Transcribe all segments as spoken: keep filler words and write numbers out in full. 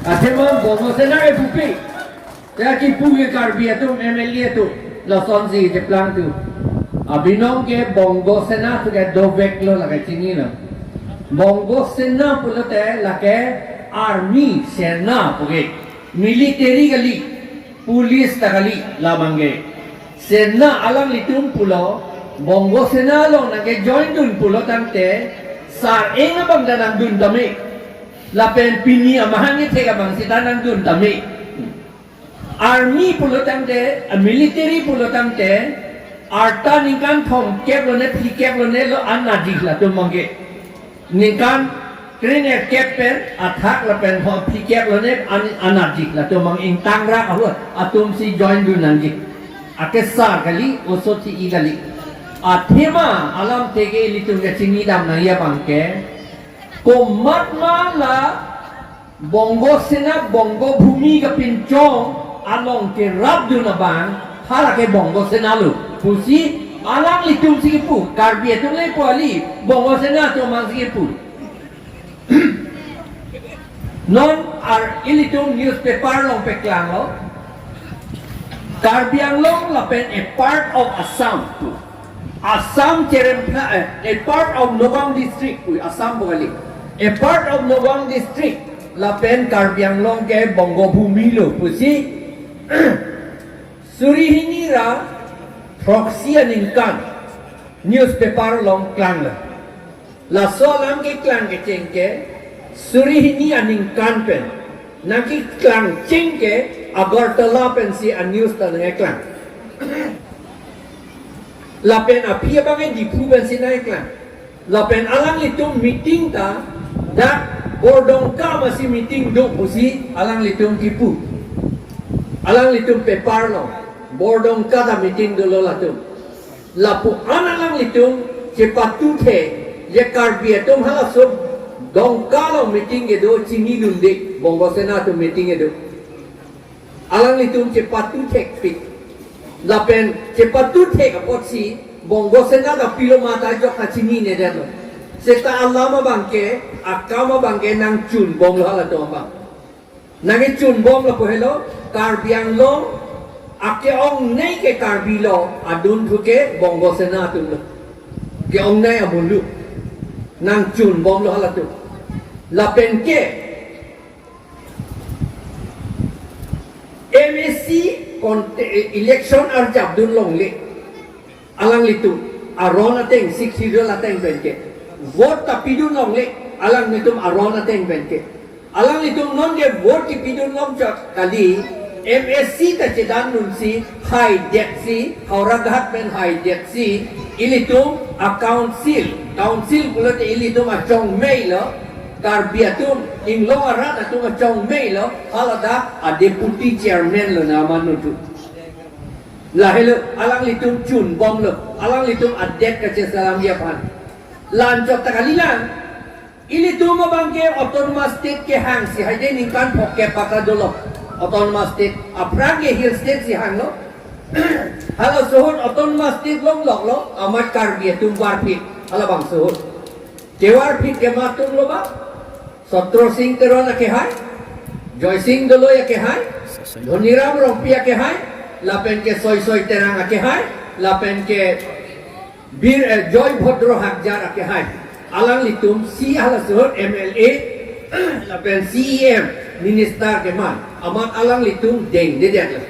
Athema Bongo Sena ke pupi. Ya kipu ke Karbi atum M L A atum. Lasonsi cheplang tu. Abinong ke Bongo Sena tu ke dovek lo lake chinilo. Bongo Sena pulote lake army sena puke. Military kali. Police ta kali labang ke. Sena alanglitum pulo, Bongo Sena along nangke join dun pulo tangte, sar-eng abang ta nangdun tame. Lapen pini amahang ethek abang sita nangdun tame. Army pulo tangte, a military pulo tangte, arta ningkan thomkep lone, phlikep lone lo anat ji latum abang ke. Ningkan krenerkep pen athak lapen ho phlikep lone an-, anat ji latum abang ingtangrak ahut atumsi join dun nangji. Akesar kali, oso thi-i kali. Athema alamthe ke ilitum kachinidam nangji abang ke. Komatma la Bongo Sena Bongo Bhumi kapinchong along kerapdun abang, halake Bongo Sena lo pusi alanglitumsi kipu, Karbi atum le pu kali, Bongo Sena atum abangsi kipu. Non ar ilitum newspaper along paklanglo, Karbi Anglong lapen a part of Assam pu. Assam cherempha, eh, a part of Nagaon district pu, Assam pu kali. A part of Nagaon district lapen Karbi Anglong ke Bongo Bhumi lo pusi suri hini ra throksi aningkan newspaper along klanglo. Laso alam keklang kecheng ke suri hini aningkan pen nangkeklang cheng ke Agartala pensi a-news ta nangkeklang. Lapen aphi abang ke Diphu pensi nangkeklang. Lapen alanglitum meeting ta dak Bordongka masi meeting do pusi alanglitum kipu. Alanglitum paper lo Bordongka ta meeting dolo latum. Lapu-an alanglitum chepatuthe, je Karbi atum halaso Dongka along meeting kedo chinidunde, Bongo Sena atum meeting kedo. Alanglitum chepatuthekpik. Lapen chepatuthek apotsi Bongo Sena ta pilo ma ta ajok ta chininedetlo. Seta alam abang ke, akam abang ke nangchunbomlo halatum abang. Nangkechunbomlo pu helo, Karbi Anglong ake-ongnei ke Karbi lo, adunthu ke Bongo Sena atum lo. Ke-ongnei amunlu. Nangchunbomlo halatum. Lapen ke M A C konte-, election arjapdun longle. Alanglitum aron ateng, Sixth Schedule ateng pen ke. Vote ta pidun longle, alanglitum aron ateng pen ke. Alanglitum non ke vote kipidun longchot kali, M A C ta chedandunsi, haidetsi, Howraghat pen haidetsi, ilitum a-council, council pulote ilitum achongmei lo, Karbi atum, Inglong arat atum achongmei lo, haladak a-deputy chairman lo na manu tu. Lahelo, alanglitum chunbomlo, alanglitum adet kachesalamji aphan. La-anchot ta kalilang, ilitum abang ke autonomous state kehangsi haide ningkan phongkep pata dolo. Autonomous state, aphrang ke hill state si hanglo. Halaso ahut autonomous state longloklo, amat Karbi atum varphit, halabangso ahut. Kevarphit ke ma atum lo ba? Satro Singh Teron akehai, Joy Singh Doloi akehai, Dhoniram Rongpi akehai, lapen ke Soisoi Terang akehai, lapen ke Bir, eh, Joy Bhodro Hakjar akehai. Alanglitum si halaso ahut M L A, lapen C E M, minister keman. Amat alanglitum dengdedetlo.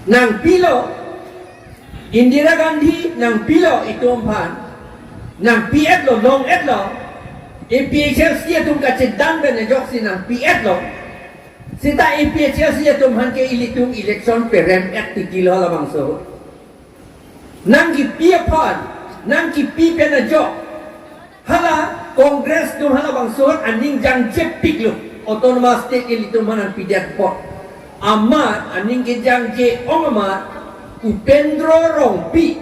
Nangpilo, Indira Gandhi nangpilo itum aphan, nangpi-etlo, long-etlo, A P H L C atum kachedan pen ajoksi nangpi-etlo, seta A P H L C atum aphan ke ilitum election perem-et tikilo halabangso. Nangkipi aphan, nangkipi pen ajok, hala Congress atum halabangso ahut aning jangjepiklo, autonomous state ilitum aphan nangpidet apot. Amat aning kejangje-ong amat Upendro Rongpi,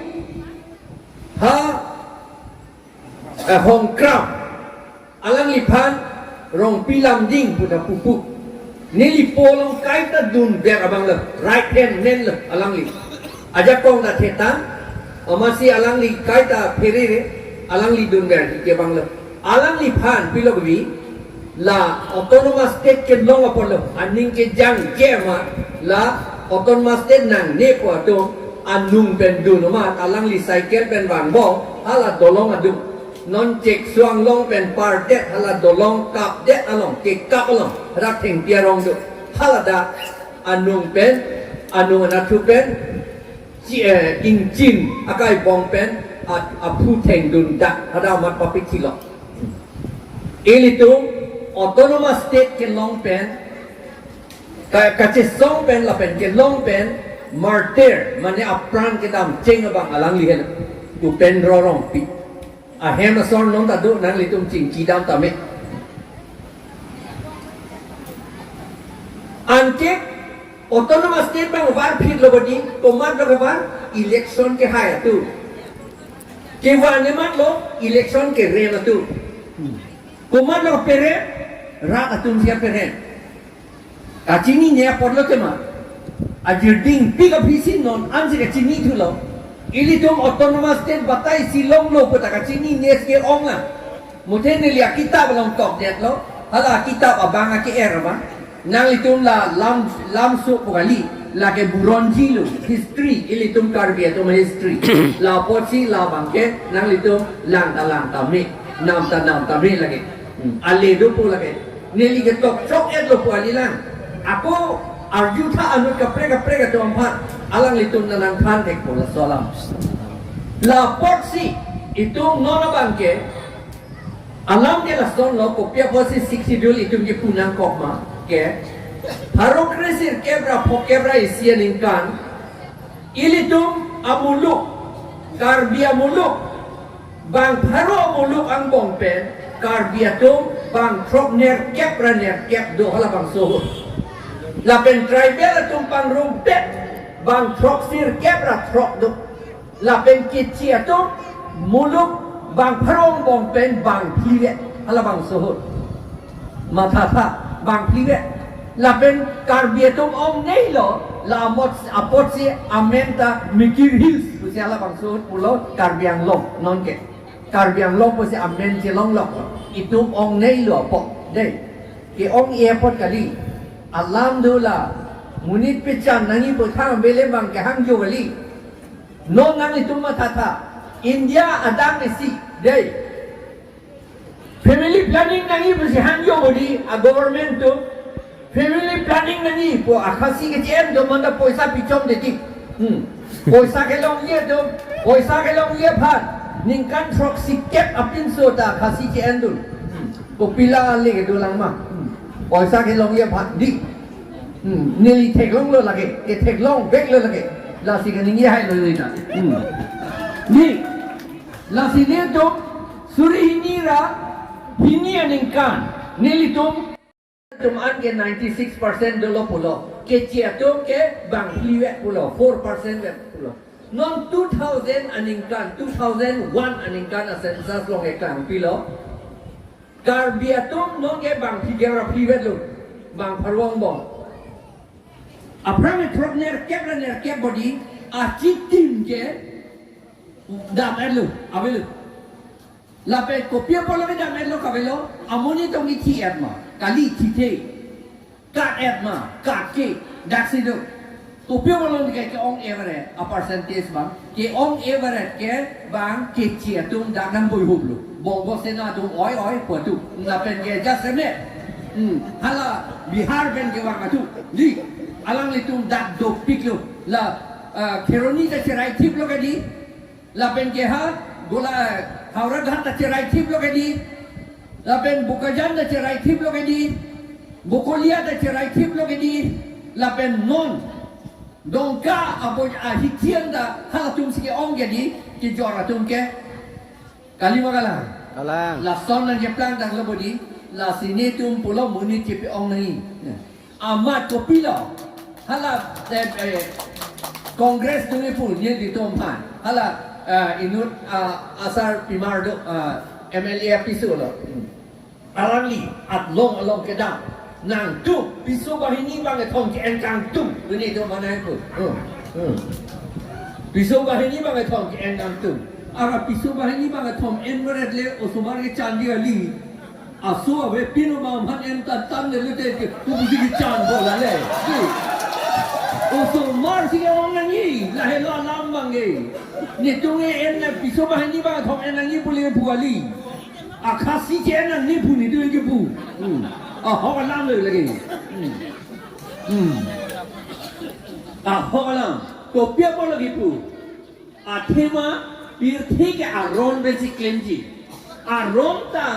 ha, eh, Hongkram, alangliphan Rongpi Lamding pu ta pupu. Neli po along kaita dunver abang lo, right hand man lo alangli. Ajakong ta thetan, amatsi alangli kaita pherere, alangli dunver ke abang lo. Alangliphan pilo kebi, La autonomous state kelong apotlo, aning kejang ke ma, la autonomous state nangne pu atum anung pen dun ma, alangli cycle pen vangbom, hala dolong adung. Non Chekso anglong pen pardet, hala dolong kapdet along, kekap along, rak thengpi arong do. Hala dak anung pen, anung anatthu pen, chi, eh, ingchin akai bong pen, a, aphu thengdun dak, hadak amat papik thilo. Ilitum autonomous state kelong pen, ka, kachesong pen lapen kelong pen, martyr, mane apran kedam cheng abang alangli helo. Upendra Rongpi. Ahem asor non ta do, nanglitum chingki dam tame. Anke autonomous state bang var phit lo bodi, komatlo kevar, election kehai atum. Kevan emat lo, election kerem atum. Komatlo perem, rat atum sia perem. Kachinine apotlo tema. Ajirding pik aphi si non ansi kachini thulo. Ilitum autonomous state batai si longlo pu ta kachinine si ke-ong la. Muthe neli akitap along tokdetlo. Hala akitap abang ake-er abang. Nanglitum la lam, lamso pu kali. Lake Buronji lo. History. Ilitum Karbi atum history. La apotsi labang ke nanglitum lang ta lang tame. Nam ta nam tame lake. Hmm. Ale do pu lake. Neli ketok chok-etlo pu alilang. Ako arjutha anut kaprek kaprek atum aphan. Alanglitum nangthan thekpo laso alam. La apotsi itum non abang ke alam ke lasonlo, kopi apotsi Sixth Schedule itum kepu nangkok ma ke. Pharo kre sirkep ra phokep ra isi aningkan ilitum amuluk, Karbi amuluk, bang pharo amuluk angbong pen, Karbi atum bang throk nerkep ra nerkep do halabangso ahut. Lapen tribal atum pangrumpet, bang throk sirkep ra throk do. Lapen Keche atum muluk bang pharo angbong pen bang phlivet halabangso ahut. Mathatha bang phlivet. Lapen Karbi atum ongneilo, la amot apotsi amen ta Mikir Hills pusi halabangso ahut pulo Karbi Anglong nonke. Karbi Anglong pusi amen chelonglok. Itum ongneilo apot. Dei. Ke-ong-e apot kali. Alam do la. Monit pechan nangji pu thang bele bang kehangjo kali. Non nanglitum mathatha. India adang isi. Dei. Family planning nangji pusi hangjo bodi a government atum. Family planning nangji pu a Khasi keche-en atum manda poisa pichom deti. Hmm. Poisa kelongji atum, poisa kelongji aphan. Ningkan throksi kep apinso ta Khasi che-endun. Hmm. Kopilo le kedolang ma. Hmm. Poisa kelongji aphan. Dei. Hmm. Neli theklonglo lake. Ketheklong veklo lake. Lasi kaningje hailo neli ta. Hmm. Dei. Lasi nelitum suri hini ra hini aningkan nelitum atum an ke ninety-six percent dolo pulo. Keche atum ke bang phlivet pulo, four percent vet pulo. Non two thousand aningkan, two thousand one aningkan a census along ke klangpilo. Karbi atum non ke bang phlikep ra phlivetlo, bang pharo angbong. Aphrang throk nerkep ra nerkep bodi, achitim ke dam-etlo, avelo. Lapen kopi apotlo kedam-etlo kavelo, amonit tong ithi-et ma, kali thithe, kat-et ma, kat ke, daksi do. Kopi apotlo ke ke-ong-e varet, a percentage bang, ke-ong-e varet ke bang Keche atum dak nang boihuplo. Bongo Sena atum oi oi pu atum. Lapen ke just a minute. Hmm, hala Bihar pen kevang atum. Dei, alanglitum dak dopiklo. La, ah, Kheroni ta cherai thiplo ke dei. Lapen ke ha, Gola, Howraghat ta cherai thiplo ke dei. Lapen Bokajan ta cherai thiplo ke dei. Bokolia ta cherai thiplo ke dei. Lapen non Dongka abo ahithian ta halatum si ke-ong ke dei, kejor atum ke. Kali ma kalang? Kalang. Lason nangkeplang tanglo bodi, lasi nelitum pulo monit chepi-ong nangji. Amat kopilo. Hala, eh, eh, Congress dungi pu nelitum aphan. Hala, eh, inut, ah, asarpimar do, ah, M L A apiso lo. Hmm. Alangli atlong along kedam. Nangtum, piso banghini bangkethom ke-en kangtum. Nelitum aphan nangpu. Hmm. Hmm. Piso banghini bangkethom ke-en kangtum. Ara piso banghini bangkethom en varet le osomar kechanji kali. Aso ave pino bang aphan en tan tan le le te ke kubusi ke chan bo la le. Osomar si ke ong nangji, lahelo alam abang ke. Netum ke en na piso banghini bang thok en nangji pu le pu kali. Akhasi ke en nangji pu netum ke pu. Hmm. Ahok alam le lagi. Hmm. Hmm. Ahok alam. Kopi apot lagi pu. Athema pirthe ke aron pensi klemji. Aron ta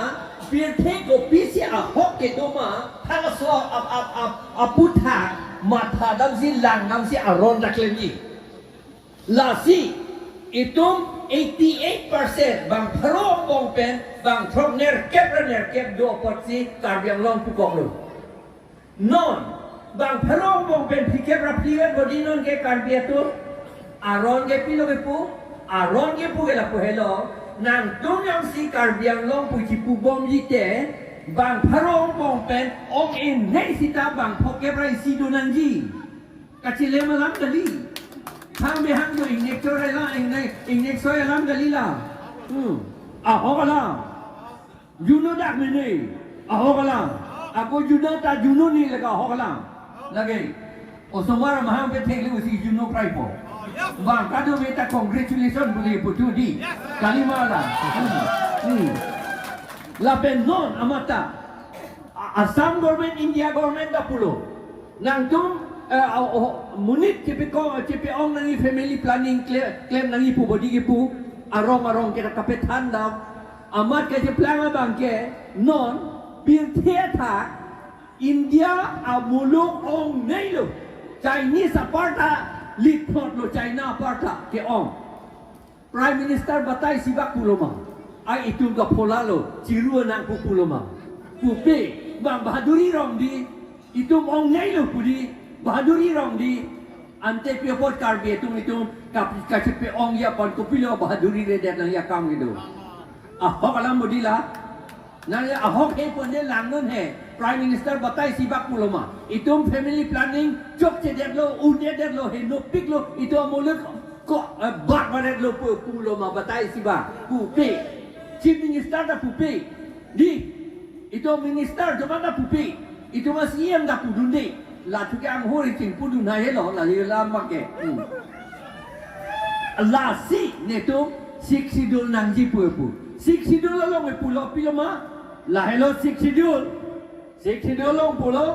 pirthe kopisi ahok kedo ma, halaso ap, ap, ap, aputhak matha damsi lang damsi aron ta klemji. Lasi itum eighty-eight percent bang pharo angbong pen bang throk nerkep ra nerkep do apotsi Karbi Anglong pukoklo. Non, bang pharo angbong pen phlikep ra phlivet bodi non ke Karbi atum. Aron ke pilo kepu, aron kepu ke lapu helo. Nangtum jongsi Karbi Anglong pu chipubomji te, bang pharo angbong pen ong-enei sita bang phokep ra isi do nangji. Kachilem alam kali. Hang behang do ingnek chore la, ingnek, ingnek soi alam kali la. Hmm. Ahok alam. Juno dak mene, ahok alam. Ako Juno ta Juno ni leka ahok alam. Lagi. Osomar mahang pe thekli usi Juno prai po. Bang kadokave ta congratulation buli putu di. Kalima la. Hmm. Hmm. Lapen non amat ta. A-, Assam government, India government ta pulo. Nangtum, eh, a-, o-, monit chipi ko, chipi-ong nangji family planning kle-, klem nangji pu bodi kepu. Arong arong kita kapethan dam. Amat kacheplang abang ke non pirthe athak India amuluk ong-neilo. Chinese aparta lithot lo China aparta ke-ong. Prime Minister batai sibak pulo ma. Ai itum kaphola lo, chiru nangpu pulo ma. Pupe, bang bahaduri rong di, itum ong-neilo pu di, bahaduri rong di, ante pi apot Karbi atum itum kap-, kachepe-ongji aphan kopilo bahaduri redet nangji akam kedo. Ahok alam bodi la. Nangli ahok he pon de langnon he. Prime Minister batai sibak pulo ma. Itum family planning chokchedetlo, un-edetlo, henopiklo, itum amuluk ko, eh, bak baretlo pu, pulo ma batai sibak. Pupe. Chief Minister ta pupe. Di. Itum minister joma ta pupe. Itum a-C M ta pudunde. Lathu ke anghori ching pudun hai helo, lali lam make. Hmm. Lasi netum Sixth Schedule nangji pu pu. Sixth Schedule along pulo pilo ma. Lahelo Sixth Schedule. Sixth Schedule along pulo.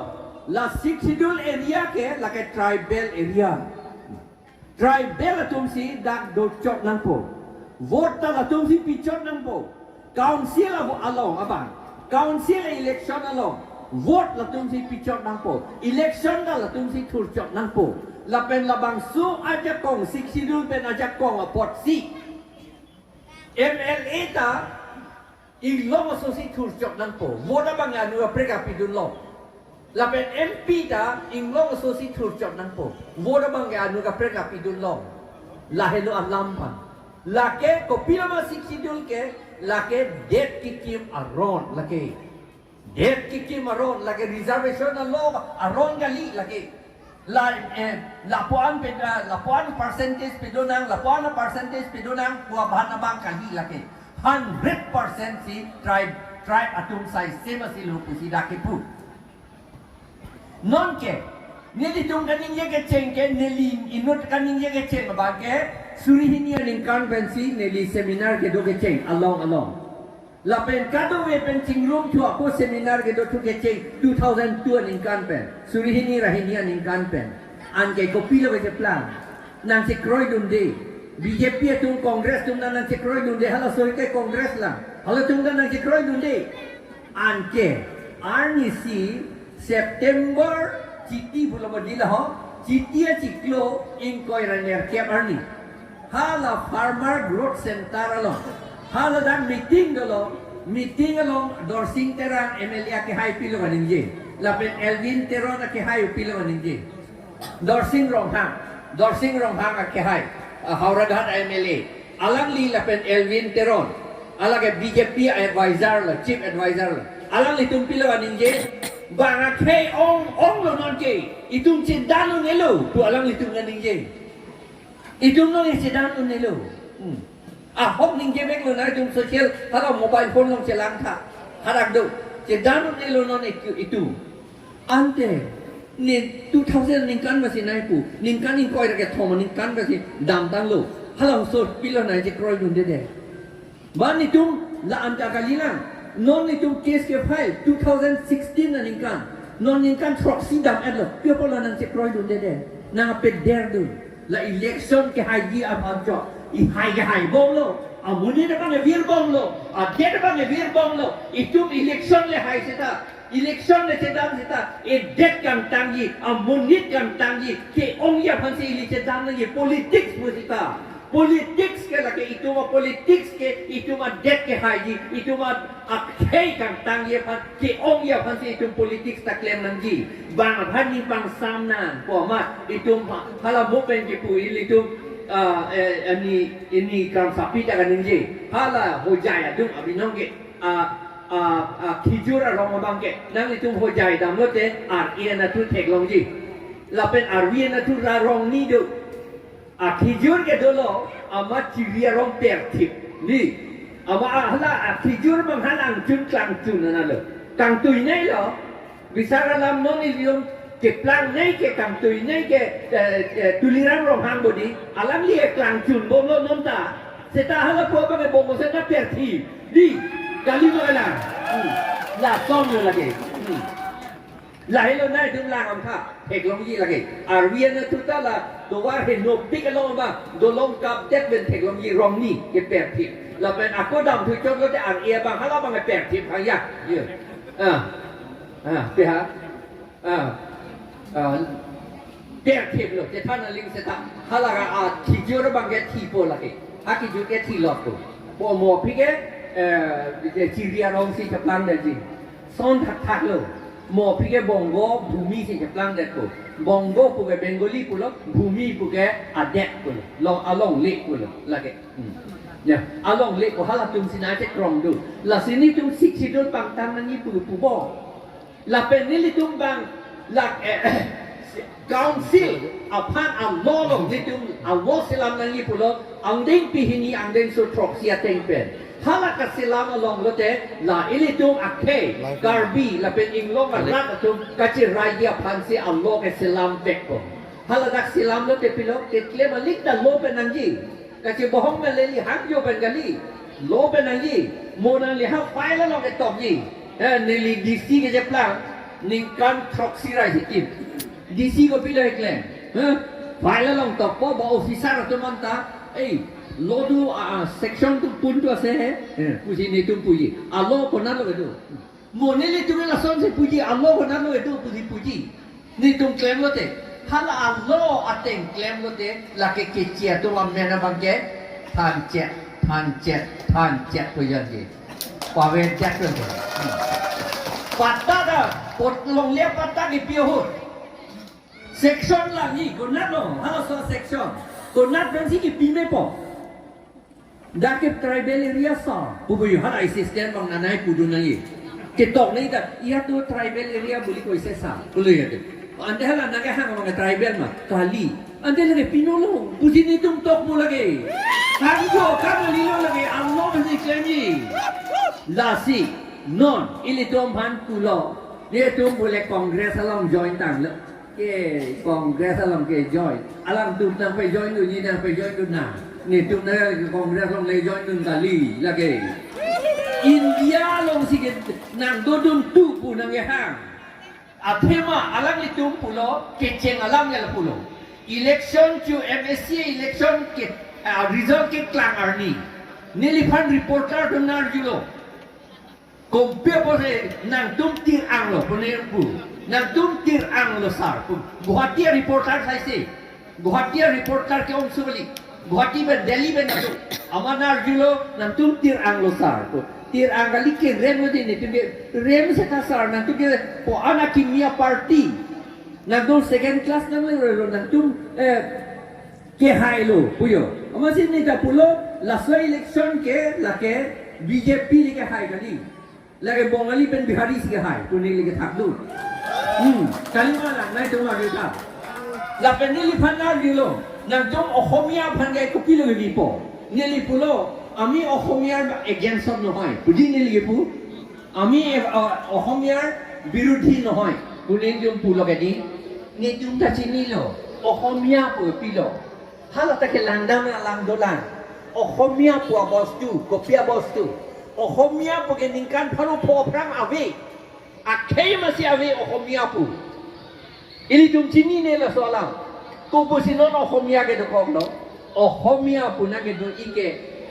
La Sixth Schedule area ke lake tribal area. Tribal atum si dak dochot nangpo. Vote ta latum si pichot nangpo. Council abo along abang. Council election along. Vote latum si pichot nangpo. Election ta latum si thurchot nangpo. Lapen labangso ajakong Sixth Schedule pen ajakong apotsi M L A ta inglong aso si thurchot nangpo. Vote abang anu kaprek kapidunlo. Lapen M P ta inglong aso si thurchot nangpo. Vote abang ke anu kaprek kapidunlo. Lahelo alam abang. Lake kopilo ma Sixth Schedule ke, lake det kekim aron lake. Det kekim aron lake reservation alo aron kali lake. La, eh, lapuan pe, ah, lapuan percentage pedonang, lapuan percentage pedonang, pu aphan abang kali lake. Hundred percent si tribe, tribe atum sai same asi lo pusi dak kepu. Non ke, nelitum kaningje kecheng ke, neli inut kaningje kecheng abang ke, suri hini aningkan pensi, neli seminar kedo kecheng, along along. Lapen kadokave pen chingrum thu ako seminar kedo thu kecheng two thousand two aningkan pen. Suri hini ra hini aningkan pen. Anke kopilo kecheplang. Nangchekroidunde. B J P atum Congress atum nang nangchekroidunde. Halaso ke Congress lang. Halatum ta nangchekroidunde. Anke. Arnisi September chiti pulo ma dila ho, chiti achiklo ingkoi ra nerkep arni. Hala Farmer Growth Center along. Hala dak meeting dolo, meeting along Dorsing Terang M L A akehai pilo kaningje. Lapen Elwin Teron akehai pilo kaningje. Dorsing Ronghang, Dorsing Ronghang akehai, ah, Howraghat M L A. Alangli lapen Elwin Teron. Alake B J P advisor la, chief advisor la. Alanglitum pilo kaningje. Bang akhei ong, onglo non ke. Itum chedan un-elo. Pu alanglitum kaningje. Itum non chedan un-elo. Hmm. Ahok ningje veklo na itum social, hala mobile phone along chelang tha. Hadak do. Kedam nelo non itum. Ante ne two thousand ningkan basi nai pu. Ningkan ingkoi ra kethom ningkan basi damtanglo. Hala so pilo nangchekroidunde de. Ba netum la-an ta kalilang. Non netum case ke-file two thousand sixteen aningkan. Non ningkan throksi dam-etlo. Pi apotlo nangchekroidunde de. Nangpederdun. La election kehaiji aphan chot. Ihai kehaibomlo. Amonit abang kevirbomlo. Adet abang kevirbomlo. Itum election le hai seta. Election le chedam seta. Edet kangtangji. Amonit kangtangji. Ke-ongji aphansi ili chedam nangji. Politics pu seta. Politics ke lake itum a-politics ke itum adet kehaiji. Itum a akhei kangtangji aphan, ke-ongji aphansi itum politics ta klem nangji. Bang aphan ning pangsam nang, komat itum ha-, hala mo pen kepu ilitum, ah, eh, ini, ini kramsapi ta kaningje. Hala Hojai adung abinong ke, ah, ah, ah, khijur arong abang ke. Nanglitum Hojai damlote, ar-e anatthu theklongji. Lapen arvi anatthu ra rong ni do. Akhijur ke dolo, amat chiri arong perthip. Di, amat hala akhijur bang hala angchun klangchun analo. Kangtuineilo, bisar alam non ilium keplangnei ke kangtuinei ke, eh, eh, Tuliram Ronghang bodi, alangli ke klangchunbomlo non ta. Seta hala po bang ke bongo seta perthip. Di, kali ma la. Hmm. Lasonlo lake. Hmm. Lahelo nangtum lang angtha, theklongji lake. Arvi anatthu ta la, tovar henopik along ba, dolong kapdet pen theklongji rong ni keperthip. Lapen ako damthu chotlote ar-e abang hala abang keperthip haya. Iya. Ah. Ah, pi ha. Ah. Ah. Perthiplo, chethan aling seta. Hala ka akhijur abang kethipo lake. Akhijur kethilotpo. Po mo aphi ke, eh, chiri arongsi cheplangdetji. Son thakthaklo. Mo aphi ke Bongo Bhumi si cheplangdetpo. Bongo puke Bengali pulo, Bhumi puke adet pulo. Long alongle pulo. Lake. Hmm. Ya, alongle pu halatum si nangchekrongdun. Lasi netum Sixth Schedule pangtang nangji pu pupo. Lapen nelitum bang lake, eh, council aphan a-law along netum a-law selam nangji pulo, angdeng pehini angdengso throksi ateng pen. Hala kaselam along lote la ilitum akhei, Karbi lapen Inglong arat atum kachiraiji aphansi a-law keselam vekpo. Hala dak selamlote pilo, keklem aling ta law pen nangji. Kachebohong neli hangjo pen kali. Law pen nangji. Mo nanglitum file along ketokji. Eh, neli D C kecheplang. Ningkan throksi ra hikim. D C kopilo keklem. Hah? File along tokpo ba officer atum anta. Ei, law do, ah, ah, section do puntu ase he. Eh, pusi netum puji. A-law konatlo kedo. Mo nelitum lasonsi puji, a-law konatlo kedo pusi puji. Netum klemlote. Hala a-law ateng klemlote, lake keche atum amen abang ke thanchet, thanchet, thanchet pujanji. Pavedetlo. Hmm. Patta ta, pot longle patta kipi ahut. Section lagi, konatlo, halaso section. Konat pensi kipi mepo. Dak ke tribal area sir. Pupu yo hala assistant bang nanai pudun nangji. Ketok nangji ta, iya tu tribal area buli koise sir. Pulo ya tu. Ante hala nangkehang bang tribal ma. Kali. Ante lake pinolo. Pusi netum tokpo lake. Kangjo, kang lilo lake. Amno besi klemji. Lasi. Non. Ilitum aphan pulo. Netum bule Congress along join tanglo. Ke Congress along ke join. Alangtum nangpejoindunji nangpejoindun nang. Netum nang Congress along le joindun kali lake. India alongsi ke nangdodun tu pu nangkehang. Athema alanglitum pulo kecheng alam ya pulo. Election chu M A C election ke, ah, result keklang arni. Neliphan reporter atum nang-arjulo. Kompe apotsi nangtum tir-anglo, pune pu. Nangtum tir-anglo sir, pu. Guwahati reporter saise. Guwahati reporter ke ongsu kali. Guwahati pen Delhi pen nangtum. Amat nang-arjulo, nangtum tir-anglo sir, pu. Tir-ang kali keremlo dei netum ke. Rem seta sir, nangtum ke ko-an akimi a-party. Nangtum second class nanglelo, nangtum, eh, kehailo, puyo. Amatsi neta pulo, laso election ke lake B J P le kehai kali. Lake Bongali pen Bihari si kehai, pu neli kethakdun. Hmm, kali ma lang nangtum arju ta. Lapen neliphan nang-arjulo, nangtum Ohomia aphan ke kopilo kebipo. Neli pulo, ami Ohomia against of nohoi. Puji neli kepu. আমি এ-, অ-, অসমীয়াৰ বিৰোধী নহয় বুলি যোন পুলকে দি, নিতুম তা চিনিলো, অসমীয়া প-, পিলো। হালতা কে লাংদাম না লাংদোলাং। অসমীয়া পোৱা বস্তু, কপিয়া বস্তু। অসমীয়া পোকে নিংকান ফানো ফোফ্ৰাং আবে। আখেই মাছি আবে অসমীয়া পো। Ilitum chinine laso alam. Kopusi non Ohomia ke dokok lo. Ohomia pu nang kedo ike,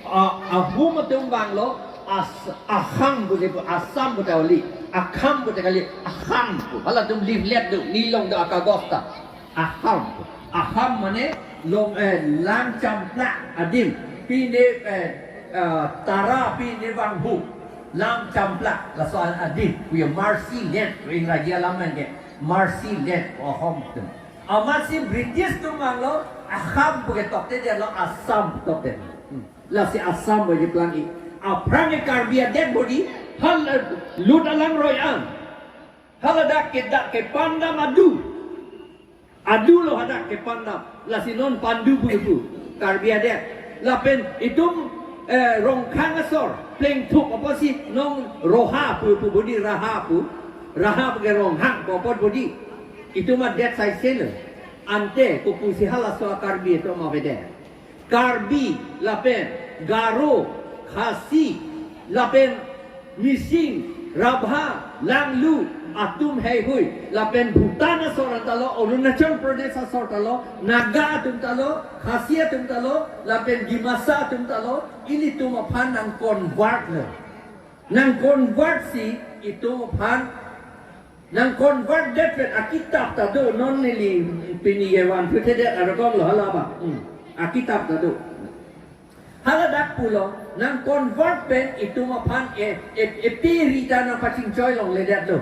a, Ahum atum banglo, As-, Aham pu ke pu, Assam pu ta oli. Aham pu ta kali, Aham pu. Halatum leaflet do, nilong do akagos ta. Aham pu. Aham mane long, eh, lang champlak adim. Pine, eh, eh, tara pine vanghu. Lang champlak, laso adim. Puya mercy land, pu Ingraji alam nang ke. Mercy land, Ahom atum. Amatsi British atum banglo, Aham pu ke tokte detlo, Assam tokte. Hmm. Lasi Assam pu keplang i. Aphrang ke Karbi adet bodi, hal, eh, lut alang roi an. Haladak ke dak ke pandam adu. Adu lo hadak ke pandam. Lasi non pandu pu pu. Karbi adet. Lapen itum, eh, Rongkhang asor. Plengthuk apotsi non Roha pu pu bodi, Raha pu. Raha pu ke Ronghang pu apot bodi. Itum adet saise lo. Ante kopusi halaso a-Karbi atum avedet. Karbi, lapen Garo, Khasi, lapen Mising, Rabha, Langlu, atum heihui, lapen Bhutan asor ta lo, Arunachal Pradesh asor ta lo, Naga atum ta lo, Khasi atum ta lo, lapen Dimasa atum ta lo, ilitum aphan nang convert lo. Nang convert si itum aphan nang convert det pen akitap ta do, non neli pini ke van phu thedet arokom lo hala ba. Hmm. Akitap ta do. Haladak pulo, nang convert pen itum aphan e, e, epe ri ta nang pachingchoi longledet lo.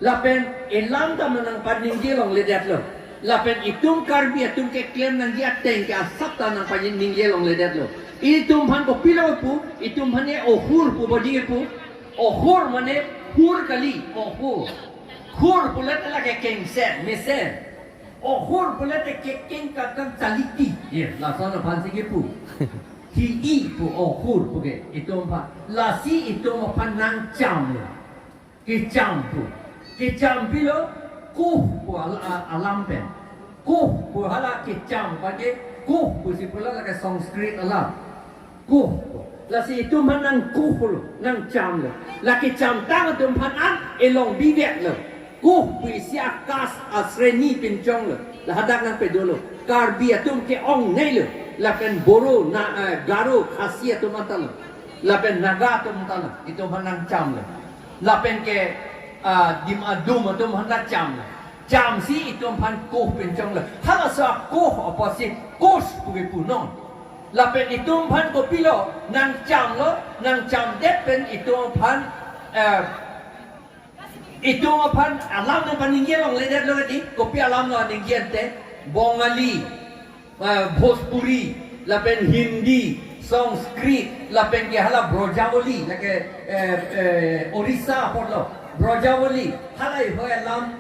Lapen elam ta nang paningje longledet lo. Lapen itum Karbi atum keklem nangji ateng ke asap ta nang paningje longledet lo. Itum aphan kopilo pu, itum aphan e ohur pu bodi pu. Ohur mane hur kali, ohur. Hur pulote lake kengsen, mesen. Ohur pulote ke kengkakang chaliti. Ye, lason aphansi kepu. Hi i pu ohur pu ke, itum aphan. Lasi itum aphan nangcham lo. Kecham pu. Kecham pilo, kuh pu al-, a-, alam pen. Kuh pu hala kecham pake, kuh pusi pulo lake Sanskrit alam. Kuh pu. Lasi itum aphan nangkuh lo, nangcham lo. La kechamtang atum aphan an elong bibek lo. Kuh pu isi akas asreni pinchong lo. La hadak nangpado lo. Karbi atum ke-ongnei lo. Lapen Boro, na, eh, Garo, Khasi atum anta lo. Lapen Naga atum anta lo. Itum aphan nangcham lo. Lapen ke, ah, Dim Adum atum aphan nangcham lo. Chamsi itum aphan kuh pinchong lo. Halaso kuh apotsi kush pu kepu non. Lapen itum aphan kopilo, nangcham lo, nangchamdet pen itum aphan, eh, itum aphan alam nang paningje longledet lo di, kopi alam lo ningje ante, Bongali, eh, Bhojpuri, lapen Hindi, Sanskrit, lapen ke hala Brajavali, lake, eh, eh, Orissa apotlo, Brajavali, hala ihoi alam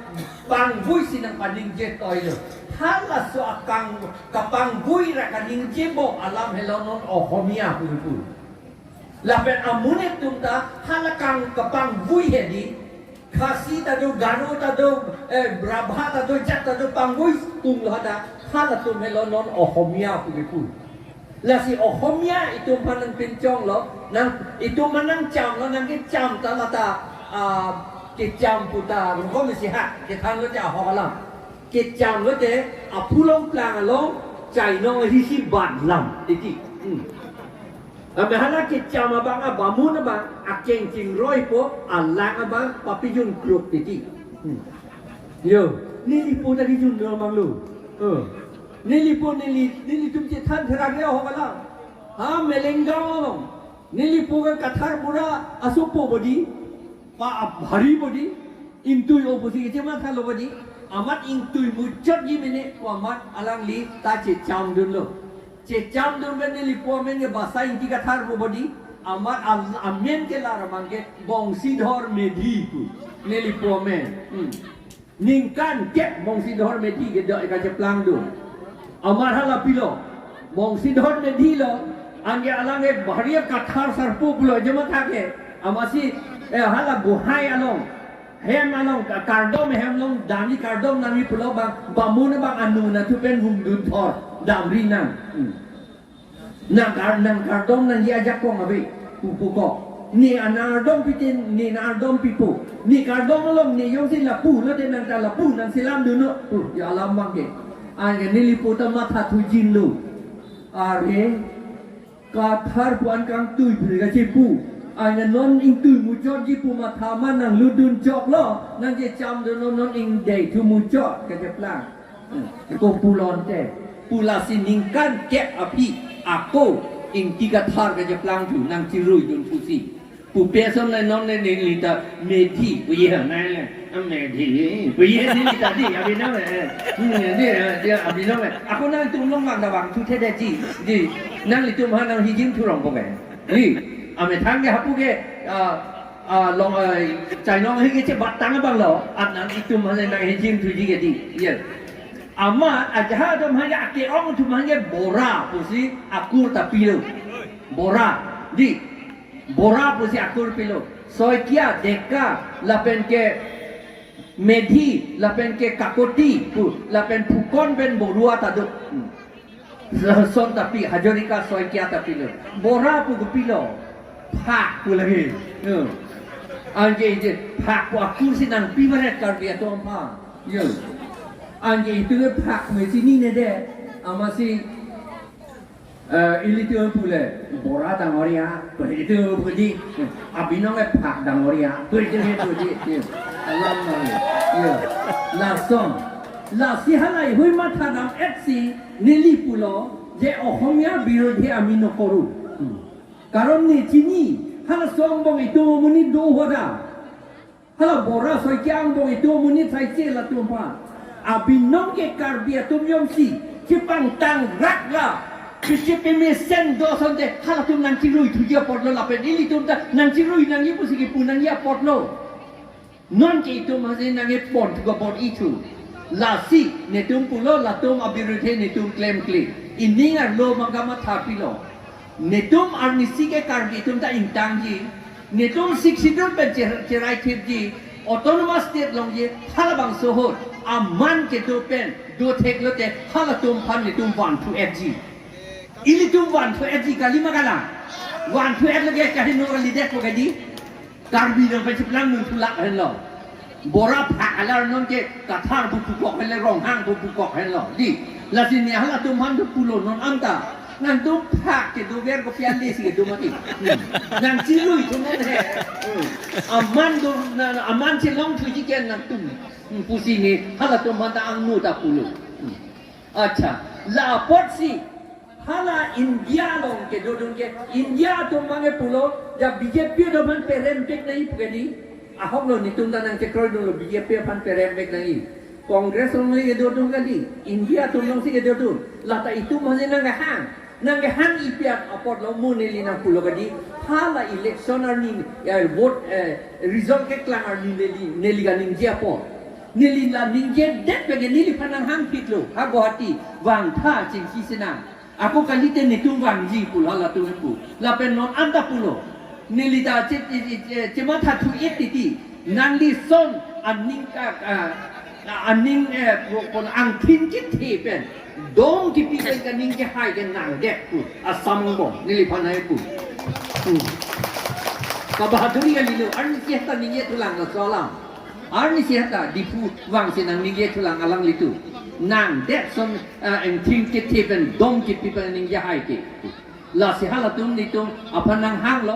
pangvui si nang paningje toi lo. Halaso akang kapanggui ra kaningje bom alam helo non Ohomia pu pu. Lapen amonit atum ta hala kang kapanggui hedi, Khasi ta do, Garo ta do, eh, Rabha ta do, Jat ta do, panggui tung lo hada, halatum helo non Ohomia pu kepu. Lasi Ohomia itum aphan nangpinchong lo, nang itum aphan nangcham lo, nangkecham ta lata, ah, kecham pu ta, rongkom isi ha, kethan lote ahok alam. Kecham lote, aphu longplang along, chainong ahisi bat lam, titi. Hmm. Ame hala kecham abang abamun abang, akeng chingroi po, alang abang, papijun kruk titi. Hmm. Yo, nelipo ta kijun do abang lo. Eh. Nelipo neli, nelitum chethan therak ya ho bala. Ha, Melenggaon along. Nelipo ke Kathar Bura asopo bodi. Pa ap hari bodi, ingtui o pusi kechematha lo bodi, amat ingtui muchot ji mene, ko amat alangli ta checham dunlo. Checham dun pen nelipo amen ke Basa Ingti Kathar pu bodi, amat al-, amen ke lar abang ke Bongsidhor Medhi pu, nelipo amen. Hmm. Ningkan kep Bongsidhor Medhi kedo kacheplang do. Amat hala pilo. Bongsidhor Medhi lo, anke alang ke bahari Kathar sarpo pulo jemat hake. Amatsi, Eh, hala buhai along, hem along, ka-, kardom hem along, damji kardom nangji pulo bang, bamun bang anu nathu pen hungdun thor, damri nang. Hmm. Nang kar-, nang kardom nangji ajakong ave, pupu ko. Ne anang ardom pitin, ne nang ardom pipo. Ne kardom along, ne jongsi lapu, lote nang ta lapu, nang selam dunnon. Uh, ya alam bang ke. Anke neli pu ta matha thujin lo. Are, Kathar pu-an kangtui pu kachipu. Anke non ingtui muchotji pu matha ma nang lutdun choklo. Nang je cham dunnon non ingdei thu muchot kacheplang. Hmm. Ko pulonte. Pu lasi ningkan kep aphi ako Ingti Kathar kacheplang thu nang chiruidun pusi. Pu peson le non le neli ta medhi, pu ye ha nai le, a medhi, pu ye neli ta di, abinong le, hmm, di, di, abinong le. Ako nangtum long vang ta vangthu thedetji, di, nanglitum ha nang hijim thurong po ke. Di, amethang ke hapu ke, ah, ah, long, ah, chainong hi ke chebat tang abang lo, at nang itum ha nang hijim thuji ke di, ye. Amat, aja ha atum ha ke ake-ong atum ha ke Bora pusi akur ta pilo. Bora, di. Bora pusi akur pilo. Saikia, Deka, lapen ke Medhi, lapen ke Kakoti pu, lapen Phukan pen Borua ta do. Hmm. Son ta pi, Hazarika Saikia ta pilo. Bora pu kopilo. Phak pu lagi. Hmm. Anke ije phak pu akur si nangpi varet Karbi atum aphan. Yo. Anke itum ke phak me chinine det. Amatsi Eh, ilitum pu le, Bora dangoria, pu ilitum pu di, abinong ke Phak dangoria, pu ilitum pu di, ye. Alam nang, ye. Lason, lasi halai hui matha dam-etsi, neli pulo, je Ohomia birodhi ami nokoru. Hmm. Karon ne chini, halaso angbong itum amonit do hoda. Hala Bora Saikia angbong itum amonit saise latum aphan. Abinong ke Karbi atum jongsi chepangtang rak la, chepemesen do asonte halatum nangchirui thuji apotlo lapen ilitum ta nangchirui nangji pusi kipu nangji apotlo. Non ke itum hasi nangkepon thu kabor-i thu. Lasi netum pulo latum abirodhi netum klemkle. Ining arlo bang kamatha pilo. Netum arnisi ke Karbi atum ta ingtangji. Netum Sixth Schedule pen cher-, cherai thipji. Autonomous state longji. Halabangso ahut aman kedo pen do theklote halatum aphan netum vanthu-etji. Ilitum vanthu-etji kali ma kalang. Vanthu-et lage kaheno kalidet ko kadi. Karbi nang pen cheplang nung thulak henlo. Bora Phak alar non ke Kathar pu pukok henle Ronghang pu pukok henlo. Di, lasi ne halatum aphan do pulo non anta. Nangtum Phak kedo ver kopi ale si kedo mati. Hmm. Nangchirui thu non he. Hmm. Aman do, na, aman chelong thuji ke nangtum. Hmm, pusi ne halatum aphan ta angno ta pulo. Hmm. Accha, la apotsi hala India along kedodun ke, India atum abang ke pulo, ya B J P atum aphan perempik nangji pu ke di, ahok lo netum ta nangchekroidunlo B J P aphan perempik nangji. Congress along le kedodun kali, India atum alongsi kedodun, lata itum aphan nangkehang, nangkehang ipi apotlo mo neli nangpulo ke di, hala election arni, eh, vote, eh, result keklang arni neli, neli kaningje apot. Neli la ningjedet pen ke neliphan nanghangpiklo, ha Guwahati, vangtha chingki sinang. Ako kalite netum vangji pulo halatum pu. Lapen non anta pulo. Neli ta che, che, che, che, chematha thu-et titi. Nangli son aning ka, ah, aning, eh, ko, ko angthin kethe pen dom kipi pen kaningje hai ke nangdet pu. Assam angbong, neliphan hai pu. Hmm. Kabahaduri kalilo, arnisi ta ningje thulang laso alam. Arnisi ta Diphu vangsi nangningje thulang alanglitum. Nangdet son, ah, angthin kethe pen dom kipi pen ningje hai ke. Lasi halatum netum aphan nanghanglo,